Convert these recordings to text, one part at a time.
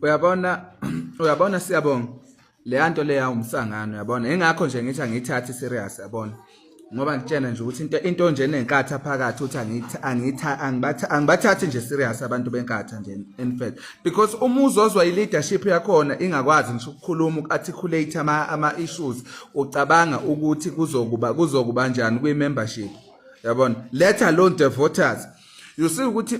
Uyabona, uyabona, siyabonga. Leya nto leya umsangano, uyabona. Ingakho nje ngithi angiyithathi serious, yabona. Ngoba ngitshena nje ukuthi into nje enenkatha phakathi uthi angibathathi nje serious abantu benkatha nje, in fact, because uma uzozwa i-leadership yakhona ingakwazi ngisho ukukhuluma, uku-articulate ama issues, ucabanga ukuthi kuzokuba njani kwi-membership, yabona, let alone the voters. You see ukuthi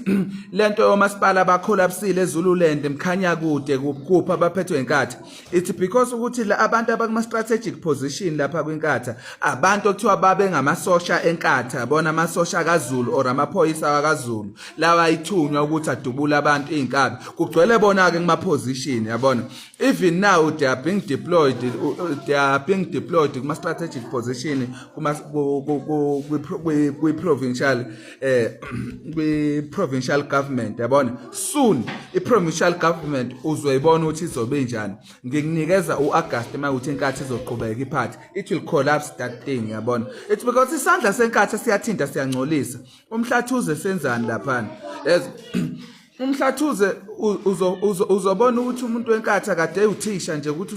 lento yomasipala bakholapsile eZululand, mkhanya kude kuphi abaphethwe inkatha. It's because ukuthi la abantu abakuma strategic position lapha kwinkatha, abantu okuthiwa babe ngamasosha enkatha, yabona, amasosha kaZulu or amaphoyisa kaZulu lawa ayithunywa ukuthi adubule abantu izinkabi, kugcwele bona ke kuma position, yabona. Even now they are being deployed, they are being deployed kuma strategic position kuma kwi provincial kwi provincial government, yabona. Soon i provincial government uzoyibona ukuthi izobe injani. Ngikunikeza uAugust makuthi inkathi izoqhubeka iphathi, it will collapse that thing, yabona. It's because isandla senkathi siyathinta, siyangcolisa. Umhlathuze senzani laphana? Yes, umhlathuze uzobona ukuthi umuntu wenkathi kade uthisha nje, ukuthi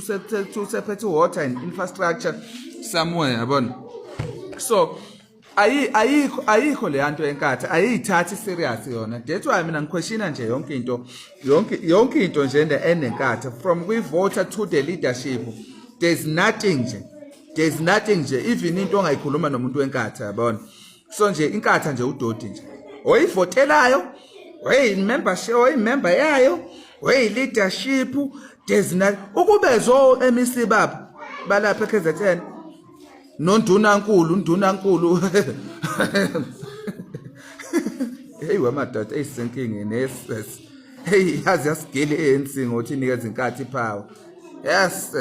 usephethe water and infrastructure somewhere, yabona. So ayikho le yanto yenkathi, ayiyithathi serious yona. That's why mina ngiquestiona nje yonke into, yonke into nje enenkatha, from kwi-voter to the leadership. There's nothing nje, there's nothing nje even into ongayikhuluma nomuntu wenkatha, yabona. So nje inkatha nje udoti nje oyivotelayo, oyi-membership, oyi-member yayo, oyi-leadership, there's not ukube zo MEC baba balapha eKZN nondunankulu, undunankulu. Hey wemadoda, eyisenkingeni. Yes, hey, yazi yasigile ANC ngokuthi inikeza inkathi ipower. Yes.